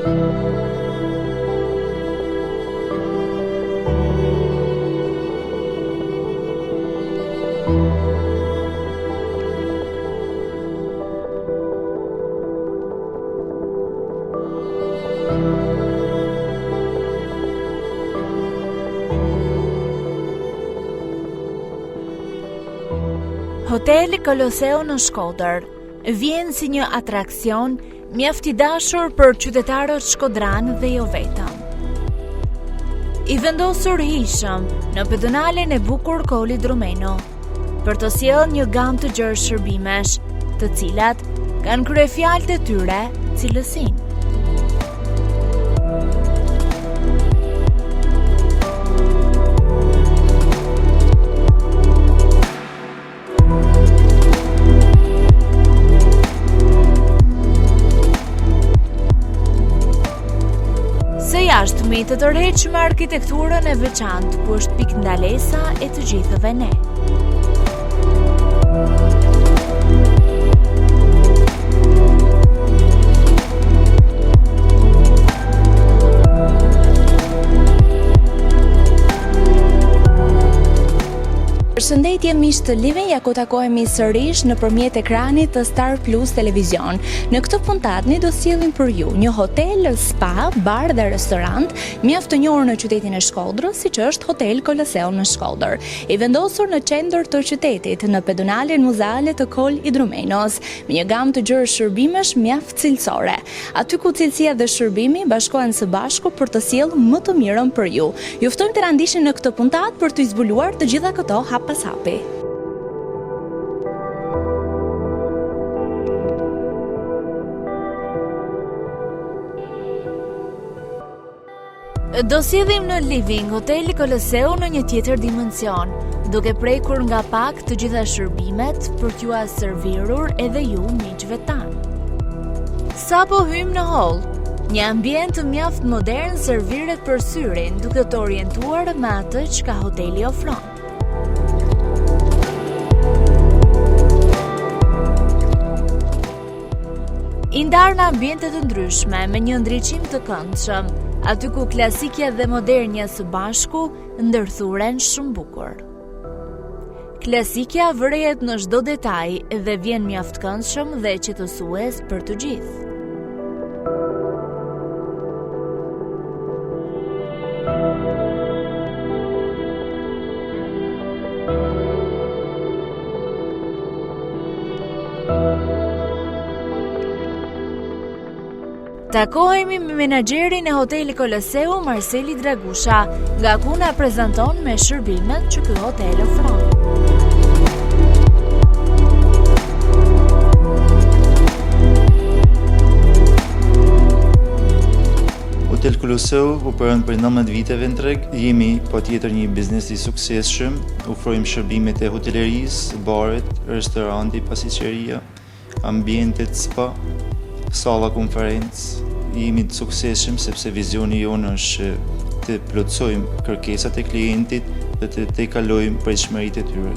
Hotel Koloseu në Shkodër vjen si një atraksion mjaft i dashur për qytetarët shkodranë dhe jo vetëm. I vendosur hijshëm në pedonalen e bukur Kol Idromeno, për të sjellë një gamë të gjerë shërbimesh, të cilat kanë kryefjalë të tyre cilësinë. Së jashtmi të tërheq me arkitekturën e veçantë, ku është pikëndalesa e të gjithëve ne. Përshëndetje miq të Living, ja ku takohemi sërish nëpërmjet ekranit të Star Plus Televizion. Në këtë puntatë ne do sjellim për ju një hotel, spa, bar dhe restorant mjaft të njohur në qytetin e Shkodrës, siç është Hotel Koloseu në Shkodër. I vendosur në qendër të qytetit, në pedonalen muzeale të Kol Idromenos, me një gamë të gjerë shërbimesh mjaft cilësore. Aty ku cilësia dhe shërbimi bashkohen së bashku për të sjellë më të mirën për ju. Ju ftojmë të na ndiqni në këtë puntatë për të zbuluar të gjitha këto hap pas hapi. Do sjellim në Living Hotel Koloseu në një tjetër dimension, duke prekur nga pak të gjitha shërbimet për t'jua servirur edhe ju miqve tanë. Sapo hyjmë në holl, një ambient mjaft modern serviret për syrin, duke të orientuar me atë çka hoteli ofron. I ndarë në ambiente të ndryshme, me një ndriçim të këndshëm, aty ku klasikja dhe modernja së bashku ndërthuren shumë bukur. Klasikja vërehet në çdo detaj dhe vjen mjaft këndshëm dhe qetësues për të gjithë. Takohemi me menaxherin e hotelit Koloseu, Marseli Dragusha, nga ku na prezanton me shërbimet që ky hotel ofron. Hotel Koloseu operon prej 19 viteve në treg. Jemi patjetër një biznes i suksesshëm. Ofrojmë shërbimet e hotelerisë, baret, restoranti, pastiçeria, ambientet spa, salla konferencë. Jemi të suksesshëm sepse vizioni jonë është që të plotësojmë kërkesat e klientit dhe të tejkalojmë pritshmëritë e tyre.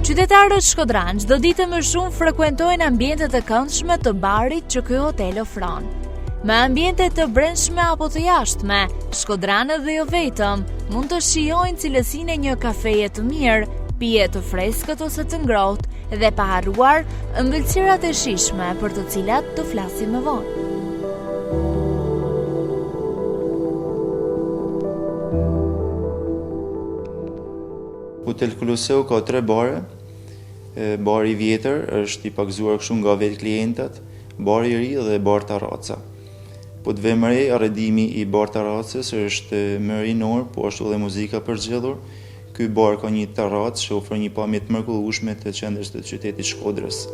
Qytetarët shkodranë çdo ditë më shumë frekuentojnë ambientet e këndshme të barit që ky hotel ofron. Me ambiente të brendshme apo të jashtme, shkodranët dhe jo vetëm, mund të shijojnë cilësinë e një kafeje të mirë, pije të freskët ose të ngrohtë dhe pa harruar ëmbëlsirat e shijshme për të cilat do flasim më vonë. Hotel Koloseu ka tre bare. Bari i vjetër është i pagëzuar kështu nga vetë klientët, bari i ri dhe bar tarraca. Po të vëmë re, arredimi i bar tarracës është më rinor, po ashtu dhe muzika përzgjedhur. Ky bar ka një tarracë që ofron një pamje të mrekullueshme të qendrës të qytetit Shkodrës.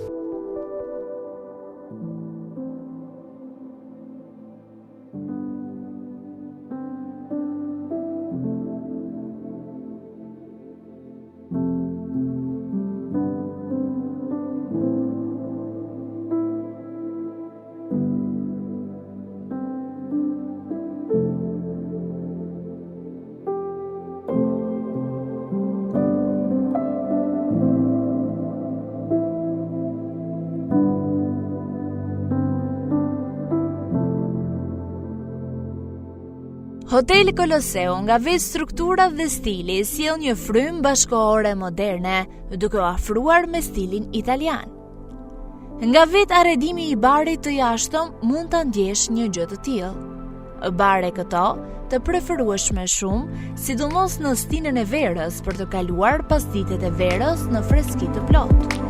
Hotel Koloseu nga vetë struktura dhe stili sjell një frymë bashkëkohore moderne, duke u afruar me stilin italian. Nga vetë arredimi i barit të jashtëm mund ta ndjesh një gjë të tillë. Bare këto, të preferueshme shumë, sidomos në stinën e verës për të kaluar pasditet e verës në freski të plotë.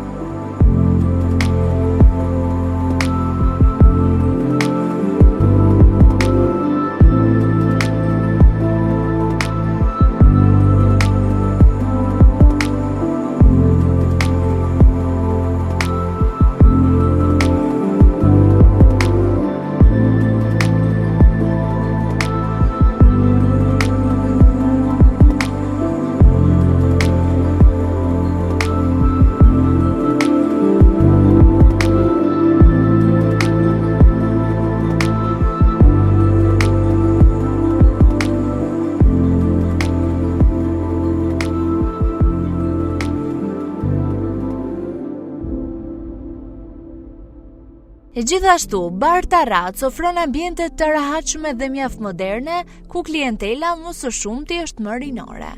Gjithashtu, Bar Tarracë ofron ambiente të rehatshme dhe mjaft moderne, ku klientela më së shumti është më rinore.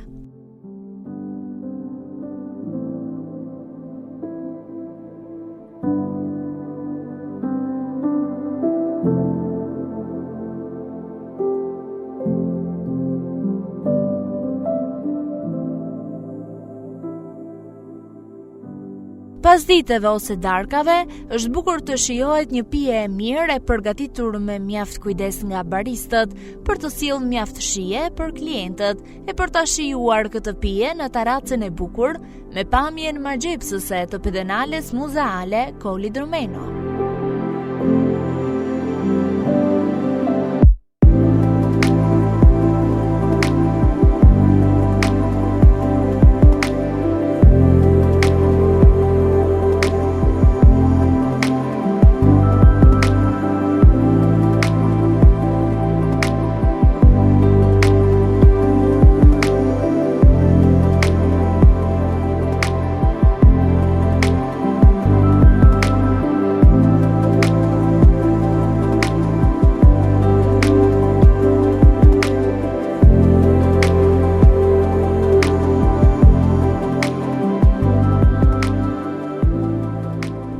Pasditeve ose darkave, është bukur të shijohet një pije e mirë e përgatitur me mjaft kujdes nga baristët për të sjellë mjaft shije për klientët e për ta shijuar këtë pije në tarracën e bukur me pamjen magjepsëse të pedonales muzeale Kol Idromeno.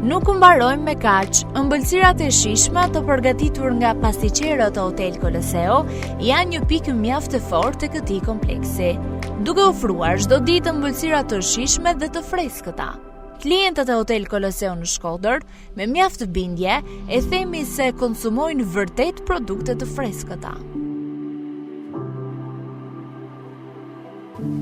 Nuk mbarojmë me kaq. Ëmbëlsirat e shijshme të përgatitur nga pastiqerët e Hotel Koloseo janë një pikë mjaft e fortë e këtij kompleksi, duke ofruar çdo ditë ëmbëlsira të shijshme dhe të freskëta. Klientët e Hotel Koloseo në Shkodër, me mjaft bindje, e themi se konsumojnë vërtet produkte të freskëta.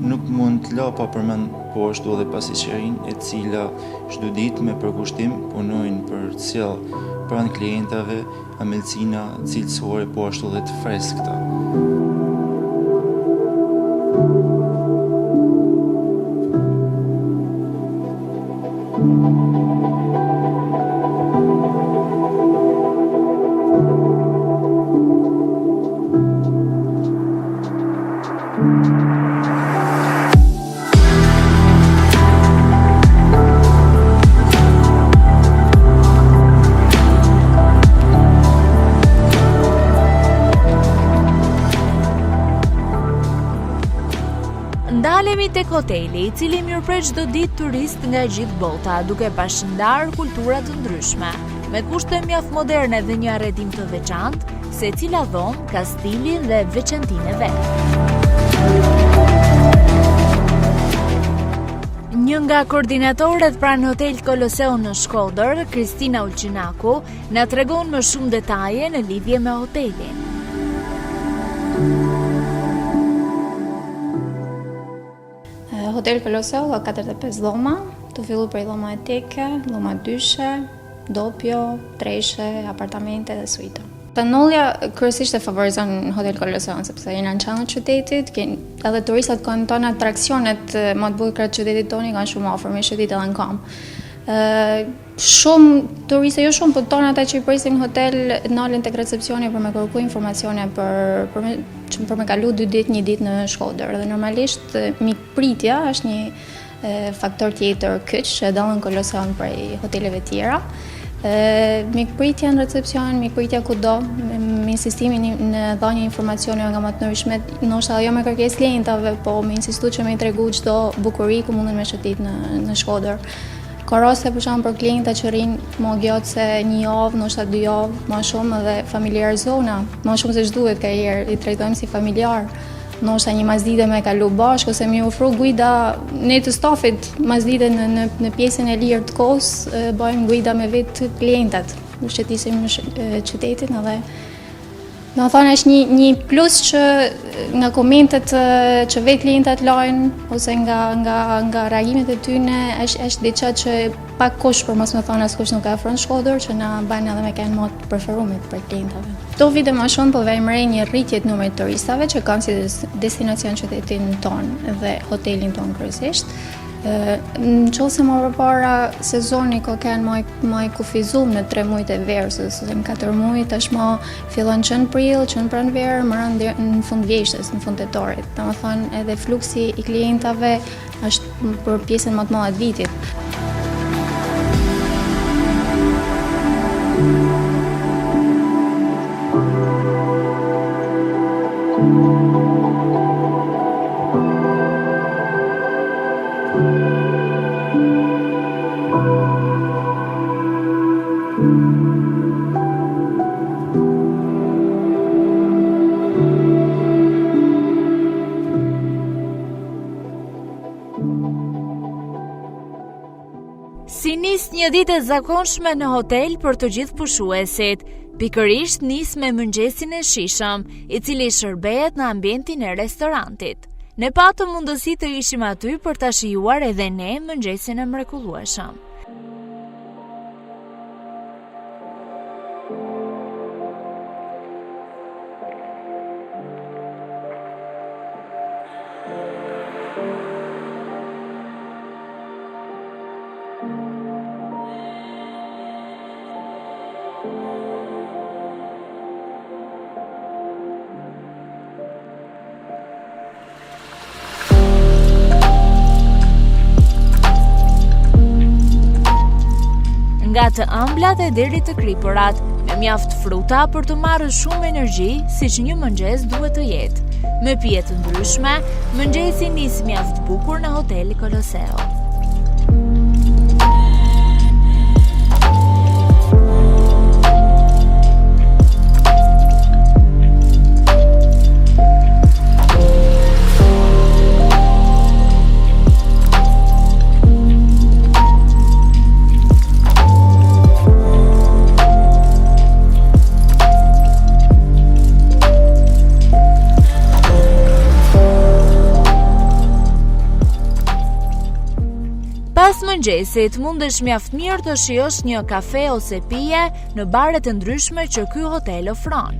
Nuk mund të la pa përmend po ashtu edhe pastiqerinë e cila çdo ditë me përkushtim punojnë për të sjellë pranë klientave ëmbëlsina cilësore po ashtu edhe të freskëta. Ndalemi tek hoteli, i cili mirëpret çdo ditë turistë nga gjithë bota, duke bashkëndarë kultura të ndryshme. Me kushte mjaft moderne dhe një arredim të veçantë, Secila dhomë ka stilin dhe veçantinë e vet. Një nga koordinatoret pranë Hotel Koloseo në Shkodër, Kristina Ulqinaku, na tregon më shumë detaje në lidhje me hotelin. Hotel Koloseo ka 45 dhoma, tu fillu prej dhoma teke, dhoma dyshe, dopjo, treshe, apartamente dhe suita. Tanollja kryesisht e favorizon Hotel Koloseon, sepse jena në qendër të qytetit, edhe turistat kanë tonë atraksionet më të bukura të qytetit tonë kanë shumë afër, me shëtit edhe në kam. Shumë turiste, jo shumë, po tonë ata që i presin në hotel nalen tek recepcioni për me kërku informacione për për me që për me kalu dy ditë, një ditë në Shkodër. Dhe normalisht mikpritja është një faktor tjetër kyç që e dallon Koloseon prej hoteleve tjera. Mikpritja në recepcion, mikpritja kudo, me insistimin në dhënie informacioneve nga më të ndryshmet, ndoshta jo me kërkesë klientave, po me insistu që me i tregu çdo bukuri ku munden me shëtit në, në Shkodër. Ka raste për shembull për klienta që rrinë më gjatë se një javë, ndoshta dy javë, më shumë edhe familjarizohna, më shumë se ç'duhet kaherë, i trajtojmë si familjar. Ndoshta një masdite me kalu bashkë ose me ofru guida ne të stafit masdite në, në, në pjesën e lirë të kohës, bëjmë guida me vetë klientat, në shëtisim në qytetin edhe Domethonë është një, një plus që nga komentet që vetë klientat lajnë ose nga, nga, nga reagimet e tyne është, është diçka që Pak kush, për mos me thonë askush nuk e ofron Shkodër, që na bën edhe me kenë më të preferumit prej klientave. Këto vite më shumë po vejmë re një rritje të numrit të turistave që kanë si destinacion qytetin tonë dhe hotelin tonë kryesisht. Në qoftë se më përpara sezoni ka kenë më, më i kufizum në 3 mujt e verës ose në 4 muaj, tashmë fillon që në prill, që në pranverë, më rëndë në fund vjeshtës, në fund tetorit. Domethonë edhe fluksi i klientave Është për pjesën më të madhe të vitit. Si nis një ditë e zakonshme në hotel për të gjithë pushuesit, pikërisht nis me mëngjesin e shijshëm, i cili shërbehet në ambientin e restorantit. Ne patëm mundësi të ishim aty për ta shijuar edhe ne mëngjesin e mrekullueshëm. Nga të ëmblat e deri të kripërat, me mjaft fruta për të marrë shumë energji, siç një mëngjes duhet të jetë. Me pije të ndryshme, mëngjesi nis mjaft bukur në Hotel Koloseo. Pas mëngjesit, mundesh mjaft mirë të shijosh një kafe ose pije në baret e ndryshme që ky hotel ofron.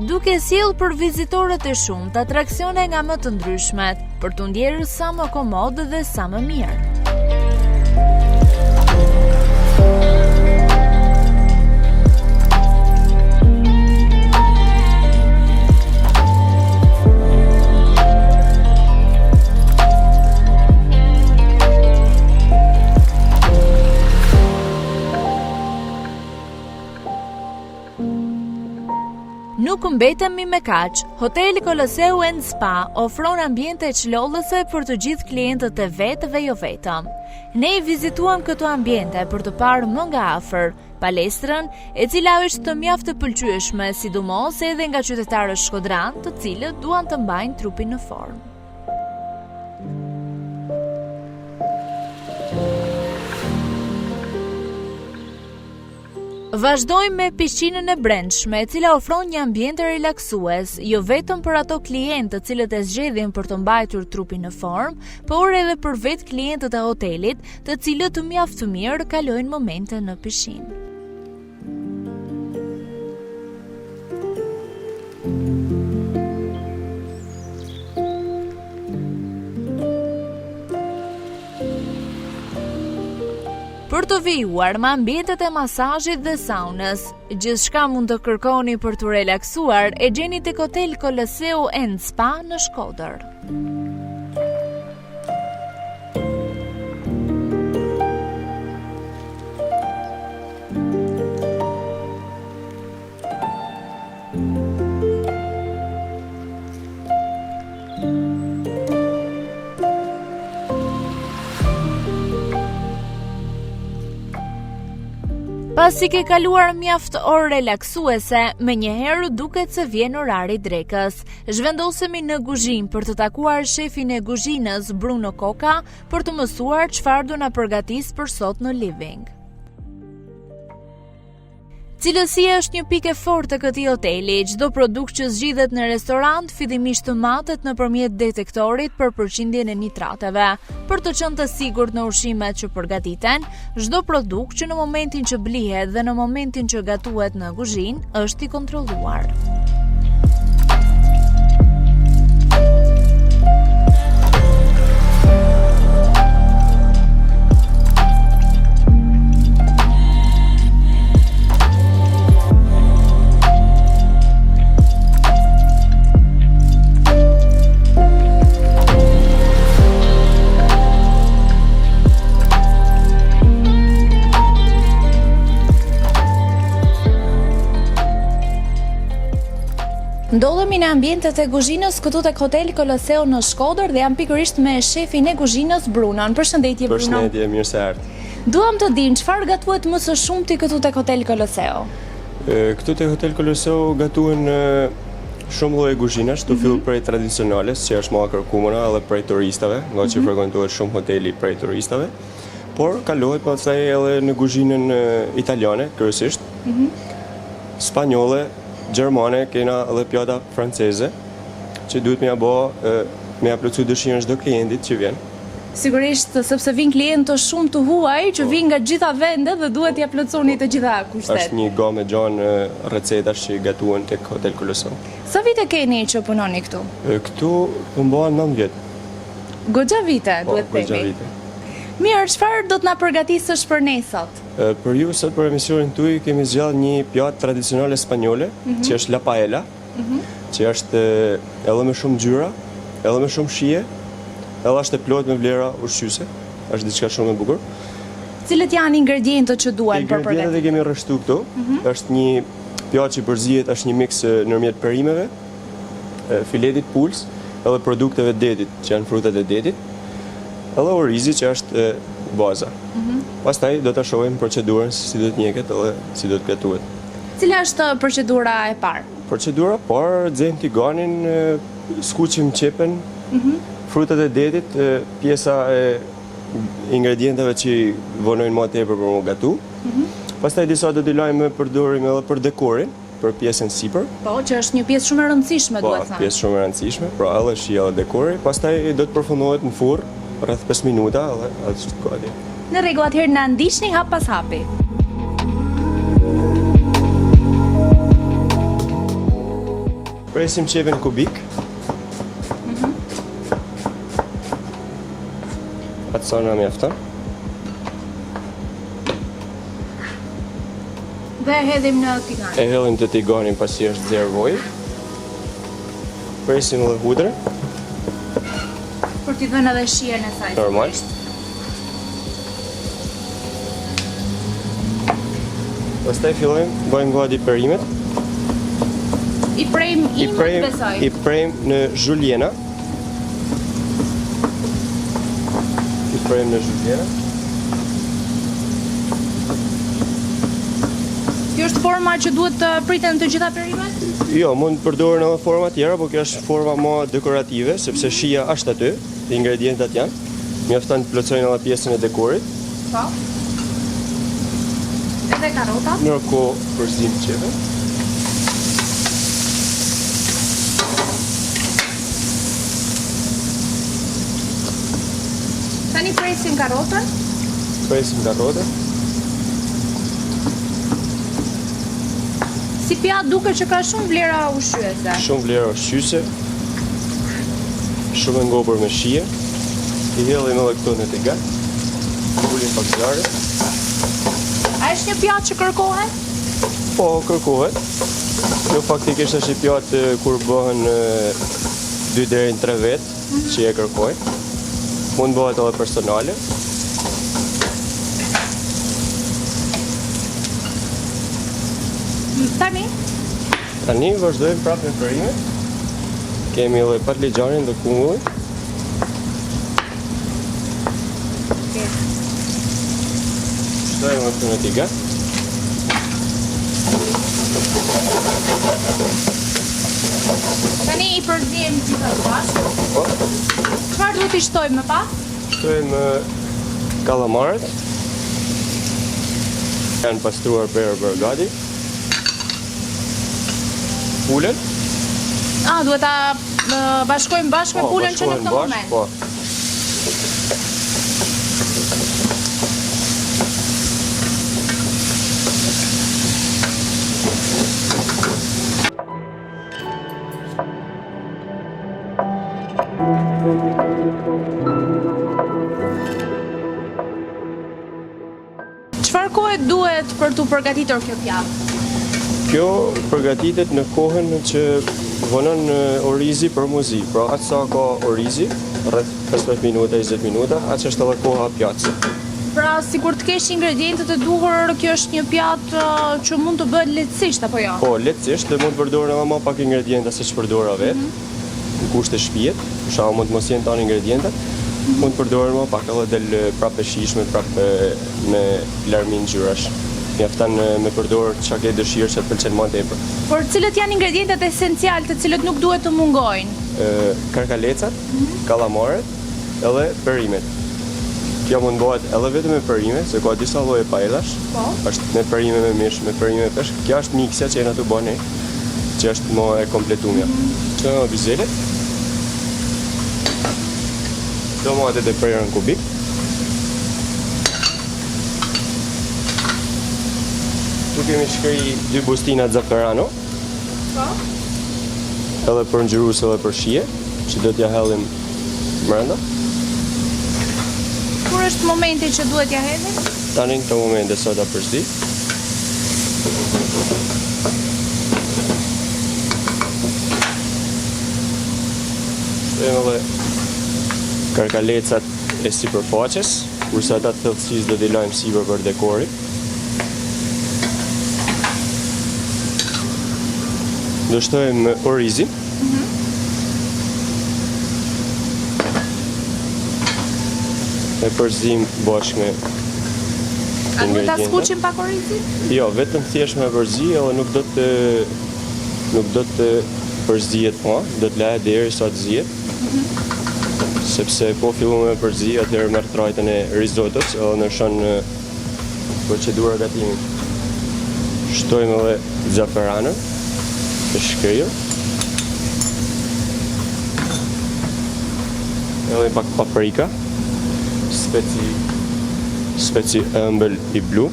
Duke sjellë për vizitorët e shumtë atraksione nga më të ndryshmet, për t'u ndjerë sa më komod dhe sa më mirë. Nuk mbetemi me kaq. Hoteli Koloseu and Spa ofron ambiente çlodhëse për të gjithë klientët e vet dhe jo vetëm. Ne i vizituam këto ambiente për të parë më nga afër palestrën, e cila është mjaft e pëlqyeshme, sidomos edhe nga qytetarët shkodranë, të cilët duan të mbajnë trupin në formë. Vazhdojmë me pishinën e brendshme, e cila ofron një ambient relaksues, jo vetëm për ato klientë të cilët e zgjedhin për të mbajtur trupin në formë, por edhe për vetë klientët e hotelit, të cilët mjaft mirë kalojnë momente në pishinë. Për Për të vijuar me ambientet e masazhit dhe saunës, gjithçka mund të kërkoni për t'u relaksuar e gjeni tek Hotel Colosseo and Spa në Shkodër. Pasi ke kaluar mjaft orë relaksuese, menjëherë duket se vjen orari i drekës. Zhvendosemi në guzhinë për të takuar shefin e guzhinës, Bruno Koka, për të mësuar çfarë do na përgatisë për sot në living. Cilësia është një pikë e fortë e këtij hoteli. Çdo produkt që zgjidhet në restorant fillimisht matet nëpërmjet detektorit për përqindjen e nitrateve. Për të qenë të sigurt në ushqimet që përgatiten, çdo produkt që në momentin që blihet dhe në momentin që gatuhet në guzhinë është i kontrolluar. Ndodhemi në ambientet e guzhinës këtu tek Hotel Colosseo në Shkodër dhe jam pikërisht me shefin e guzhinës Brunon. Përshëndetje Bruno. Përshëndetje, mirë se erdhët. Duam të dimë çfarë gatuhet më së shumti këtu tek Hotel Colosseo. Këtu tek Hotel Colosseo gatuhen shumë lloje guzhinash, tu fillu mhm. prej tradicionales, që është më e kërkumuna edhe prej turistave, nga që mm -hmm. frekuentohet shumë hoteli prej turistave. Por kalohet pastaj edhe në guzhinën italiane, kryesisht. Mm -hmm. Spanjolle, gjermane, kena edhe pjata franceze, që duhet me ja bo, me ja plotësu dëshirën çdo klientit që vjen. Sigurisht, sepse vijnë klientë shumë të huaj që po. vijnë nga gjitha vendet dhe duhet t'ia plotësoni të gjitha kushtet. Është një gamë e gjanë recetash që gatuhen tek Hotel Colosseo. Sa vite keni që punoni këtu? Këtu po mbahen 9 vjet. Goxha vite, po, duhet themi. Goxha vite. Mirë, çfarë do të na përgatisësh për ne sot? Për ju sot për emisionin tuaj kemi zgjedhur një pjatë tradicionale spanjole, mm -hmm. që është la paella. Mhm. Që është edhe me shumë ngjyra, edhe me shumë shije, edhe është e plotë me vlera ushqyese. Është diçka shumë e bukur. Cilët janë ingredientët që duhen për përgatitje? Ingredientët i kemi rreshtu këtu. Mhm. Është një pjatë që përzihet, është një miks ndërmjet perimeve, filetit pulës, edhe produkteve të detit, që janë frutat e detit, edhe orizi që është baza. Mhm. Pastaj do ta shohim procedurën se si do të njeket edhe si do të gatuhet. Cila është procedura e parë? Procedura e parë, nxehim tiganin, skuqim qepën, mhm. frutat e detit, pjesa e ingredienteve që vonojnë më tepër për m'u gatu. Mhm. Pastaj disa do t'i lajmë përdorim edhe për dekorin, për pjesën sipër. Po, që është një pjesë shumë e rëndësishme, po, duhet thënë. Po, pjesë shumë e rëndësishme, pra edhe shija edhe dekori. Pastaj do të përfundohet në furrë, rreth 5 minuta edhe atë është gati. Në rregull, atëherë na ndiqni hap pas hapi. Presim qepën kubik. Mm -hmm. Atë sa na mjafton. Dhe e hedhim në tigan. E hedhim te tigani pasi është nxjerrë voji. Presim edhe hudrën. Për t'i dhënë edhe shijen e saj. Normal. Pastaj fillojmë, bëjmë gati perimet. I prejmë imët, besoj. I prejmë në zhuljena. I prejmë në zhuljena. Kjo është forma që duhet të priten të gjitha perimet? Jo, mund të përdoren edhe forma tjera, por kjo është forma më dekorative, sepse shija është aty, ingredientat janë. Mjafton të plotësojnë edhe pjesën e dekorit. Po. Edhe karrotat. Ndërkohë përziejmë qepën. Tani presim karrotën. Presim karrotën. Si pjatë duket që ka shumë vlera ushqyese. Shumë vlera ushqyese. Shumë e ngopur me shije. I hedhim edhe këto në tigan. Ulim pak zjarrin. A është një pjatë që kërkohet? Po, kërkohet. Kjo faktikisht është një pjatë kur bëhen 2 deri në 3 vetë mm -hmm. që e kërkojnë. Mund bëhet edhe personale. Tani? Tani vazhdojmë prapë me perimet. Kemi edhe patligjanin dhe kungullin. Shtojmë edhe këtu në tigan. Tani i përziejmë gjitha bashkë. Po. Çfarë duhet t'i shtojmë më pas? Shtojmë kallamarët. Janë pastruar prerë bërë gati. Pulën. Ah, duhet ta bashkojmë bashkë me po, pulën që në këtë moment. Po. Çfarë kohe duhet për t'u përgatitur kjo pjatë? Kjo përgatitet në kohën që vonon orizi për m'u zi. Pra aq sa ka orizi, rreth 15 minuta, 20 minuta, aq është edhe koha e pjatës. Pra, sikur të kesh ingredientët e duhur, kjo është një pjatë që mund të bëhet lehtësisht apo jo? Po, lehtësisht dhe mund të përdoren edhe më pak ingredienta se ç'përdora vetë. Mm -hmm. Në kushte shpije, për shembull mund të mos jenë tanë ingredientet, mund të përdoren më pak edhe del prapë e shijshme, prapë me larmi ngjyrash. Mjafton me përdor çka ke dëshirë që të pëlqen më tepër. Por cilët janë ingredientët esencialë të cilët nuk duhet të mungojnë? Karkalecat, kallamaret edhe perimet. Kjo mund bëhet edhe vetëm me perime, se ka disa lloje paellash. Po. Është me perime me mish, me perime me peshk. Kjo është miksja që jena tu bë ne. Që është më e kompletumja. Këto janë bizelet. Domatet e prera në kubik. Ktu kemi shkri dy bustina zafferano. Po. Edhe për ngjyrus edhe për shije, që do t'ja hedhim mrenda. Kur është momenti që duhet t'ja hedhim? Tani në këto momente sa ta përzi. Shtojmë edhe karkalecat e sipërfaqes, kurse ata të thellësisë do t'i lajmë sipër për dekorim. Do shtojmë orizin. Mhm. E përzim bashkë me A duhet ta skuqim pak orizin? Jo, vetëm thjesht me përzi edhe nuk do të nuk do të përzihet ma, do të lahet deri sa të zihet. Mm -hmm. Sepse po fillon me përzi, atëherë merr trajtën e rizotos edhe ndryshon Procedura e gatimit. Shtojmë edhe zaferanon e shkrirë. Edhe një pak paprika. Speci speci ëmbël i blu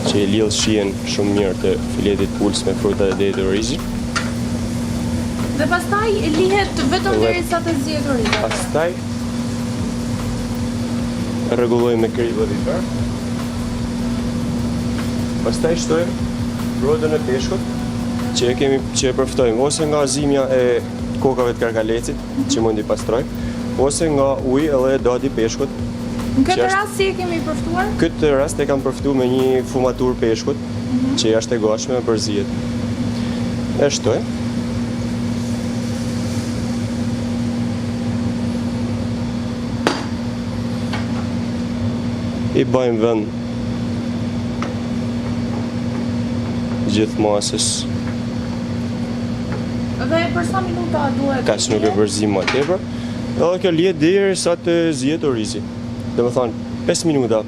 që i lidh shijen shumë mirë të filetit pulës me frutat e detit orizin. Dhe pastaj lihet vetëm derisa të zihet orizi. Pastaj Rregullojmë me kripë dhe piper. Pastaj shtojmë brodën e peshkut që e kemi që e përftojmë ose nga zimja e kokave të karkalecit mm -hmm. që mund t'i pastrojmë ose nga uji edhe dadi i peshkut. Në këtë rast si e kemi përftuar? Këtë rast e kam përftuar me një fumaturë peshkut mm -hmm. që është e gatshme me përzihet. E shtojmë. I bëjmë vend gjithë masës. Dhe për sa minuta duhet? Kaq nuk e përzim më tepër. Edhe kjo lihet deri sa të zihet orizi. Domethënë, 5 minuta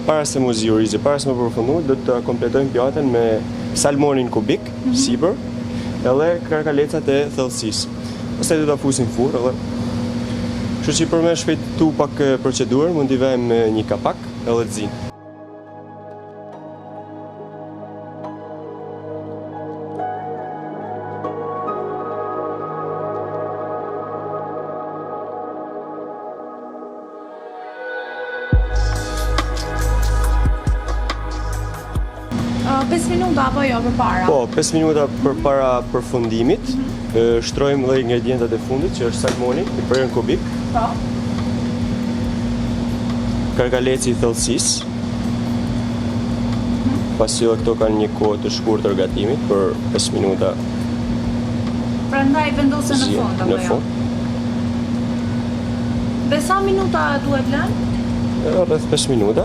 para se mu zi orizi, para se me përfundu, do të kompletojmë pjatën me salmonin kubik, mm -hmm. sipër, edhe karkalecat e thellësisë. Pastaj do ta fusim në furrë edhe. Kështu që për me shpejtu pak procedurën, mund t'i vejmë një kapak edhe të zinë. 5 minuta apo jo përpara? Po, 5 minuta përpara përfundimit, mm -hmm. shtrojmë dhe ingredientat e fundit, që është salmoni, i prerë në kubik. Po. Karkaleci i thellësisë. Mm -hmm. Pasi edhe këto kanë një kohë të shkurtër gatimit për 5 minuta. Prandaj vendosen në fund apo jo? Në fund. Dhe sa minuta duhet lënë? Rreth 5 minuta.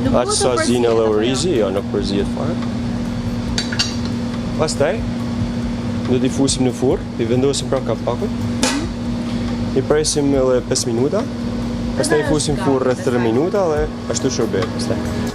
Nuk Aq sa zinë edhe orizi, jo, nuk përzihet fare. Pastaj, do t'i fusim në furrë, i vendosim pra kapakun. Mhm. I presim edhe 5 minuta. Pastaj i fusim në furrë rreth 3 minuta dhe ashtu shërbehet pastaj.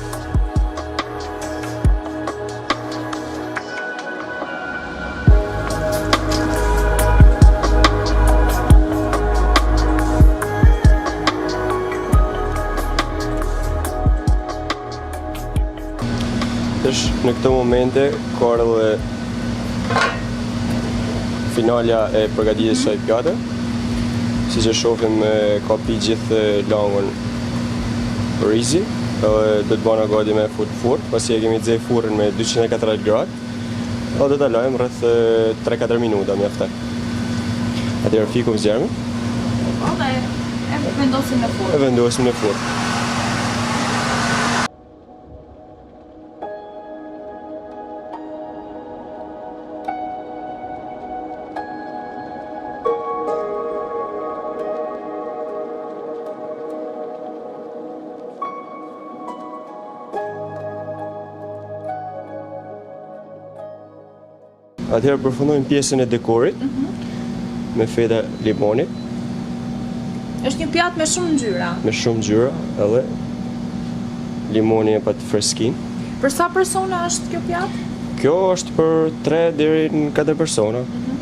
Tash në këto momente ka edhe finalja e përgatitjes së kësaj pjate. Siç e shohim ka pi gjithë langun orizi, edhe do të bëna gati me fut furrë, pasi e kemi nxe furrën me 240 gradë, edhe do ta lajmë rreth 3-4 minuta mjafton. Atëherë fikum zjarmin. Po dhe e vendosim në furrë. E vendosim në furrë. Atëherë përfundojmë pjesën e dekorit mm -hmm. me feta limoni. Është një pjatë me shumë ngjyra. Me shumë ngjyra, edhe limoni e jep freskin. Për sa persona është kjo pjatë? Kjo është për 3 deri në 4 persona. Mm -hmm.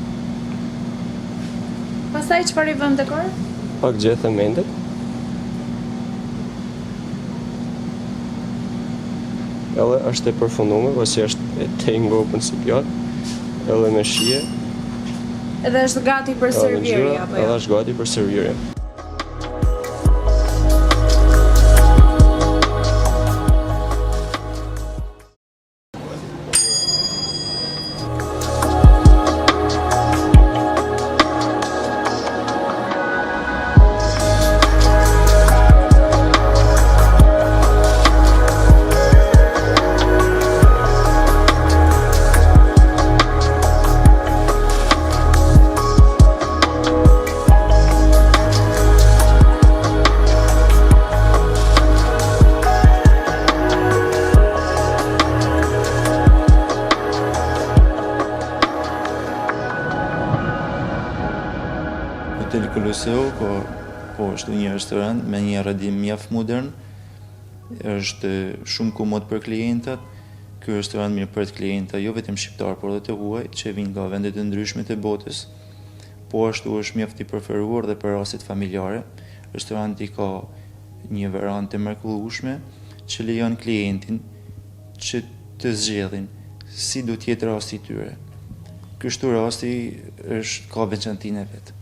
Pastaj çfarë i vëmë dekor? Pak gjethe mente. Edhe është e përfundume, pasi është e tejngopun si pjatë, edhe me shije. Edhe është gati për servirje, apo jo? Edhe është gati për servirje. Hotel Colosseo ka po ashtu një restorant me një arredim mjaft modern, është shumë komod për klientat. Ky restorant mirëpret klienta jo vetëm shqiptar, por edhe të huaj që vijnë nga vende të ndryshme të botës. Po ashtu është mjaft i preferuar dhe për rastet familjare. Restoranti ka një verandë të mrekullueshme që lejon klientin që të zgjedhin si do të jetë rasti i tyre. Kështu rasti është ka veçantinë e vet.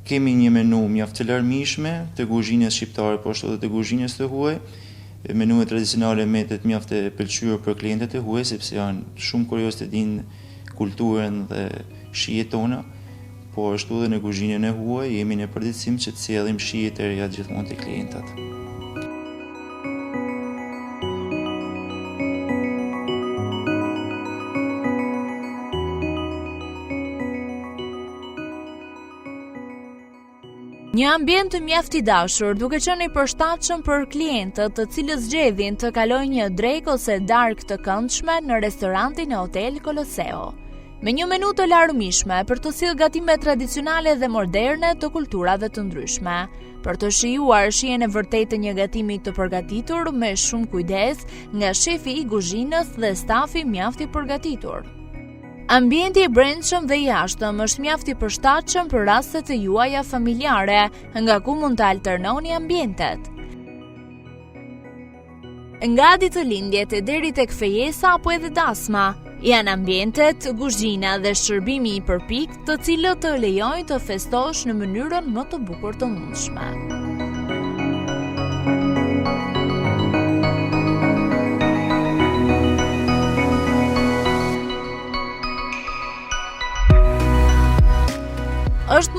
Kemi një menu mjaft të larmishme të kuzhinës shqiptare, po ashtu edhe të kuzhinës të huaj. Menuja tradicionale mbetet mjaft e pëlqyer për klientët e huaj sepse janë shumë kurioz të dinë kulturën dhe shijet tona. Po ashtu edhe në kuzhinën e huaj jemi në përditësim që të sjellim shije të reja gjithmonë te klientat. Një ambient mjaft i dashur, duke qenë i përshtatshëm për klientët, të cilët zgjedhin të kalojnë një drekë ose darkë të këndshme në restorantin e Hotel Colosseo. Me një menu të larmishme për të sjellë gatime tradicionale dhe moderne të kulturave të ndryshme, për të shijuar shijen e vërtetë të një gatimi të përgatitur me shumë kujdes nga shefi i kuzhinës dhe stafi mjaft i përgatitur. Ambienti i brendshëm dhe i jashtëm është mjaft i përshtatshëm për rastet e juaja familjare, nga ku mund të alternoni ambientet. Nga ditëlindjet e deri tek fejesa apo edhe dasma, janë ambientet, kuzhina dhe shërbimi i përpiktë, të cilët të lejojnë të festosh në mënyrën më të bukur të mundshme.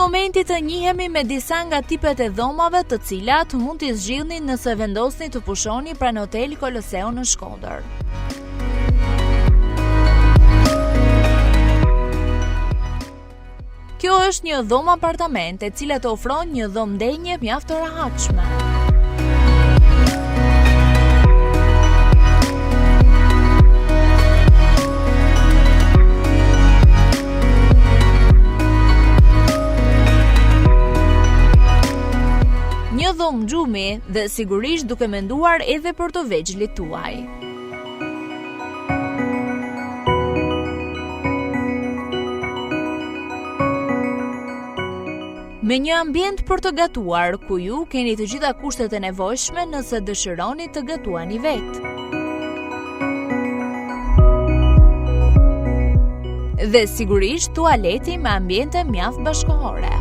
momenti të njihemi me disa nga tipet e dhomave të cilat mund t'i zgjidhni nëse vendosni të pushoni pranë Hotel Koloseo në Shkodër. Kjo është një dhomë apartament e cila të ofron një dhomë ndenje mjaft të rehatshme. Një dhomë gjumi dhe sigurisht duke menduar edhe për të vegjlit tuaj. Me një ambient për të gatuar, ku ju keni të gjitha kushtet e nevojshme nëse dëshironi të gatuani vetë. Dhe sigurisht tualeti me ambiente mjaft bashkëkohore.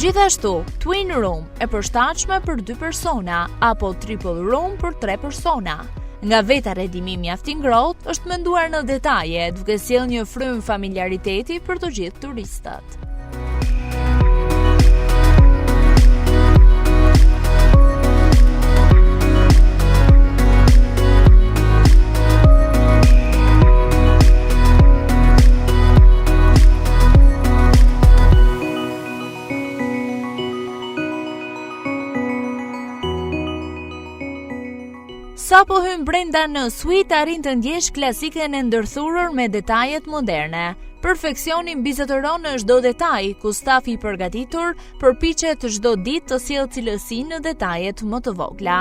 Gjithashtu, twin room e përshtatshme për dy persona apo triple room për tre persona. Nga vetë arredimi mjaft i ngrohtë është menduar në detaje, duke sjellë një frymë familjariteti për të gjithë turistët. Sapo hyn brenda në suite arrin të ndjesh klasiken e ndërthurur me detajet moderne. Perfeksioni mbizotëron në çdo detaj, ku stafi i përgatitur përpiqet çdo ditë të sjellë cilësi në detajet më të vogla.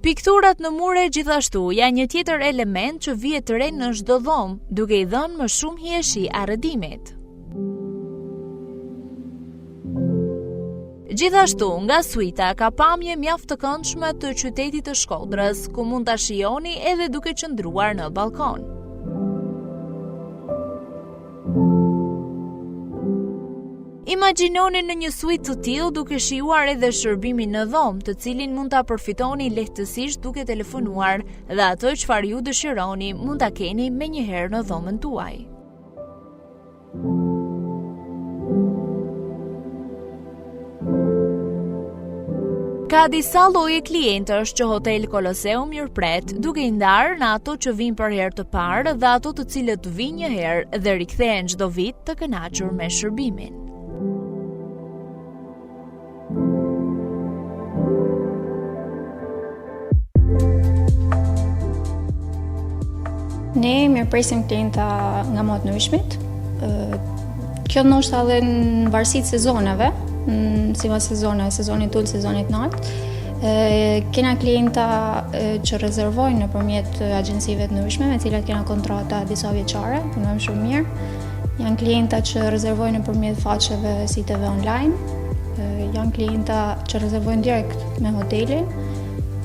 Pikturat në mure gjithashtu janë një tjetër element që vihet re në çdo dhomë, duke i dhënë më shumë hijeshi arredimit. Gjithashtu, nga suita ka pamje mjaft të këndshme të qytetit të Shkodrës, ku mund ta shijoni edhe duke qëndruar në ballkon. Imagjinoni në një suitë të tillë duke shijuar edhe shërbimin në dhomë, të cilin mund ta përfitoni lehtësisht duke telefonuar dhe atë çfarë ju dëshironi mund ta keni menjëherë në dhomën tuaj. Ka disa lloje klientësh që Hotel Koloseu mirëpret, duke i ndarë në ato që vijnë për herë të parë dhe ato të cilët vijnë një herë dhe rikthehen çdo vit të kënaqur me shërbimin. Ne mirëpresim klienta nga më të ndryshmit. Kjo ndoshta edhe në varësi të sezoneve, sipas sezoneve, sezonit të ulët, sezonit të lartë. Kena klienta që rezervojnë nëpërmjet agjencive të ndryshme, me cilat kena kontrata disa vjeçare, punojmë shumë mirë. Janë klienta që rezervojnë nëpërmjet faqeve siteve online, janë klienta që rezervojnë direkt me hotelin.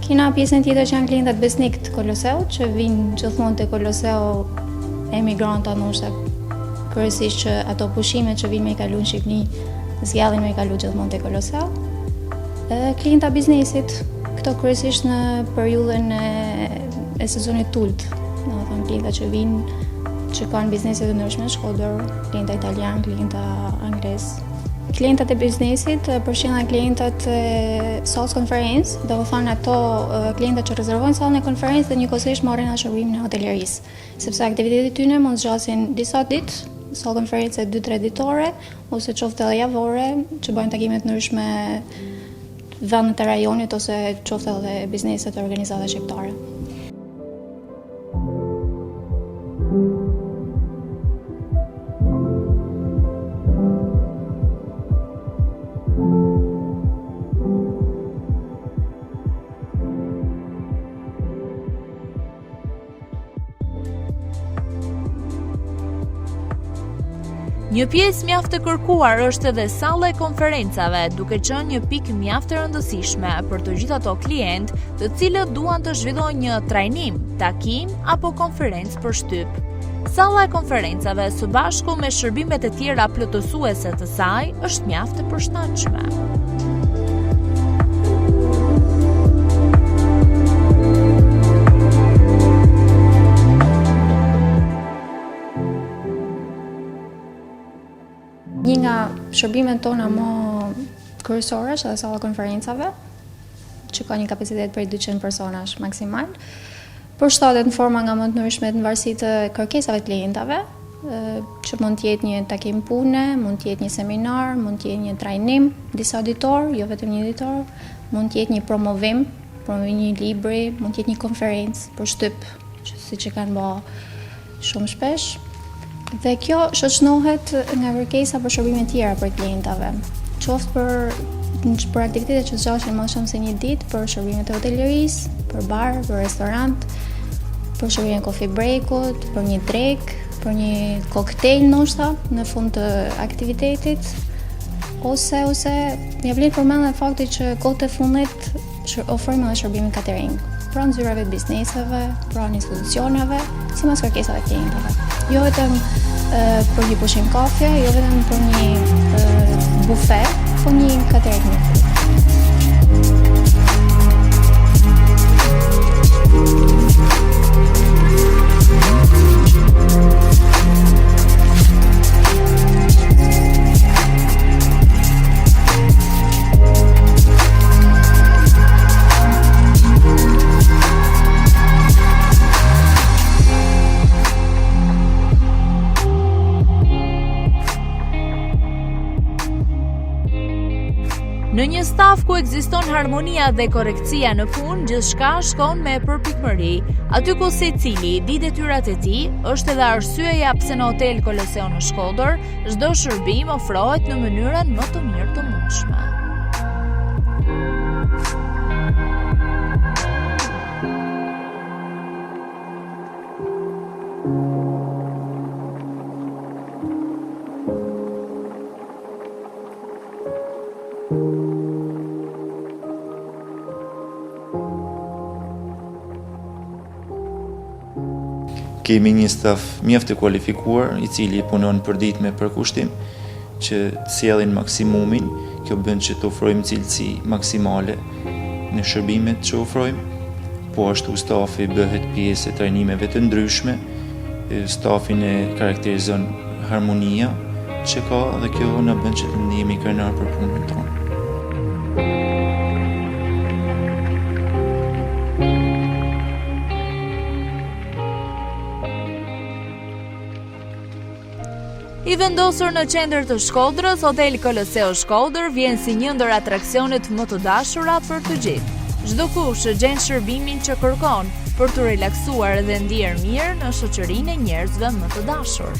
Kena pjesën tjetër që janë klientat besnik të Koloseut, që vijnë gjithmonë te Koloseu emigranta ndoshta kryesisht që ato pushime që vijnë me i kalu në Shqipni, zgjedhin me i kalu gjithmonë te Koloseu. Klienta biznesit, këto kryesisht në periudhën e, e sezonit të ulët, domethënë klienta që vijnë që kanë biznese të ndryshme në Shkodër, klienta italian, klienta anglez. Klientat e biznesit përfshijnë edhe klientat e sallës konferencë, domethënë ato klientat që rezervojnë sallën e konferencës dhe njëkohësisht marrin atë shërbimin e hotelerisë, sepse aktivitetet e tyre mund zgjasin disa ditë, sallë konference 2-3 ditore ose qoftë edhe javore, që bëjnë takime të ndryshme vendet e rajonit ose qoftë edhe bizneset e organizata shqiptare. Një pjesë mjaft e kërkuar është edhe salla e konferencave, duke qenë një pikë mjaft e rëndësishme për të gjithë ato klientë të cilët duan të zhvillojnë një trajnim, takim apo konferencë për shtyp. Salla e konferencave së bashku me shërbimet e tjera plotësuese të saj është mjaft e përshtatshme. Një nga shërbimet tona më kryesore është edhe salla e konferencave, që ka një kapacitet prej 200 personash maksimal. Përshtatet në forma nga më të ndryshmet në varësi të kërkesave të klientave, që mund të jetë një takim pune, mund të jetë një seminar, mund të jetë një trajnim disa ditor, jo vetëm një ditor, mund të jetë një promovim, promovim një libri, mund të jetë një konferencë për shtyp, që siç e kanë ba shumë shpesh. Dhe kjo shoqënohet nga kërkesa për shërbime tjera prej klientave, qoftë për për aktivitete që zgjasin më shumë se një ditë, për shërbimet e hotelerisë, për bar, për restorant, për shërbimin e coffee breakut, për një drekë, për një koktejl ndoshta në fund të aktivitetit, ose ose ia vlen të përmendet fakti që kohët e fundit Ofrojmë edhe shërbimin catering, pranë zyrave të bizneseve, pranë institucioneve, sipas kërkesave të klientëve. Jo vetëm për një pushim kafe, jo vetëm për një bufe, po një catering mirë. Në një staf ku ekziston harmonia dhe korrektësia në punë, gjithçka shkon me përpikmëri. Aty ku secili di detyrat e tij, është edhe arsyeja pse në Hotel Koloseo në Shkodër Çdo shërbim ofrohet në mënyrën më të mirë të mundshme. Kemi një staf mjaft të kualifikuar, i cili punon përditë me përkushtim, që të sjellin maksimumin, kjo bën që të ofrojmë cilësi maksimale në shërbimet që ofrojmë. Po ashtu stafi bëhet pjesë e trajnimeve të ndryshme, stafin e karakterizon harmonia që ka dhe kjo na bën që të ndihemi krenar për punën tonë. I vendosur në qendër të Shkodrës, Hotel Koloseo Shkodër vjen si një ndër atraksionet më të dashura për të gjithë. Çdokush gjen shërbimin që kërkon për t'u relaksuar dhe ndier mirë në shoqërinë e njerëzve më të dashur.